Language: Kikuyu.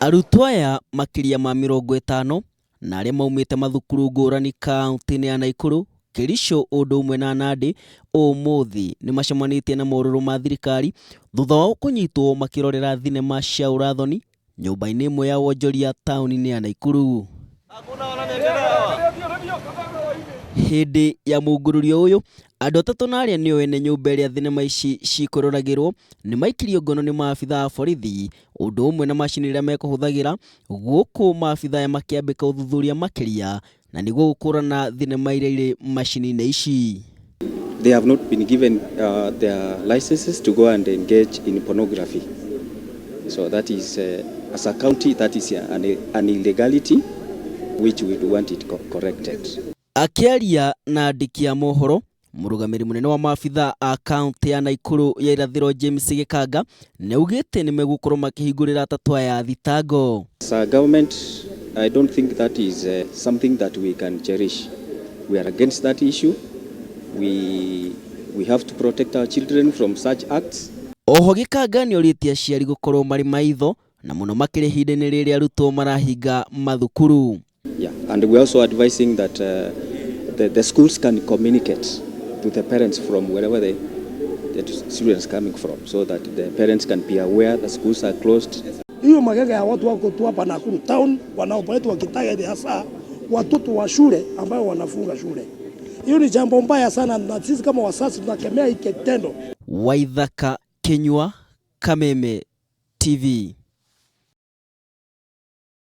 Arutwo aya makĩria ma 50 na arĩa maumĩte mathukuru ngũrani kauntĩ-inĩ ya Naikuru, Kericho ũndũ ũmwe na Nandi ũmũthĩ nĩ macemanĩtie na morũrũ ma thirikari thutha wao kũnyitwo makĩrorera thinema cia ũrathoni nyũmba-inĩ ĩmwe ya wonjoria taũni-inĩ ya Naikuru. Hĩndĩ ya mũngũrũrio ũyũ, andũ atatũ na arĩa nĩo ene nyũmba ĩrĩa thinema ici cikũroragĩrwo nĩ maikirio ngono nĩ maabitha a borithi ũndũ ũmwe na macini ĩrĩa mekũhũthagĩra gũkũ maabitha aya makĩambĩka ũthuthuria makĩria na nĩguo gũkũrana thinema iria irĩ macini-inĩ ici. They have not been given their licenses to go and engage in pornography. So that is, as a county, that is an illegality which we want it corrected. Akĩaria na andĩki a mohoro, mũrũgamĩrĩri mũnene wa maabitha a kaunti ya Naikuru ya irathĩro James Gĩkanga nĩaugĩte nĩmegũkorwo makĩhingũrĩra atatũ aya thitango. As a government, I don't think that is something that we can cherish. We are against that issue. We have to protect our children from such acts. Oho Gĩkanga nĩorĩtie aciari gũkorwo marĩ maitho na mũno makĩria ihinda-inĩ rĩrĩa arutwo marahinga mathukuru. Yeah, and we're also advising that the schools can communicate to the parents from wherever the students coming from, so that the parents can be aware the schools are closed. Hiyo magenge ya watu wako tu hapa Nakuru town wanaoperate wakitarget hasa watoto wa shule ambao wanafunga shule. Hiyo ni jambo mbaya sana, na sisi kama wazazi tunakemea hiki kitendo. Waithaka Kinyua, Kameme TV.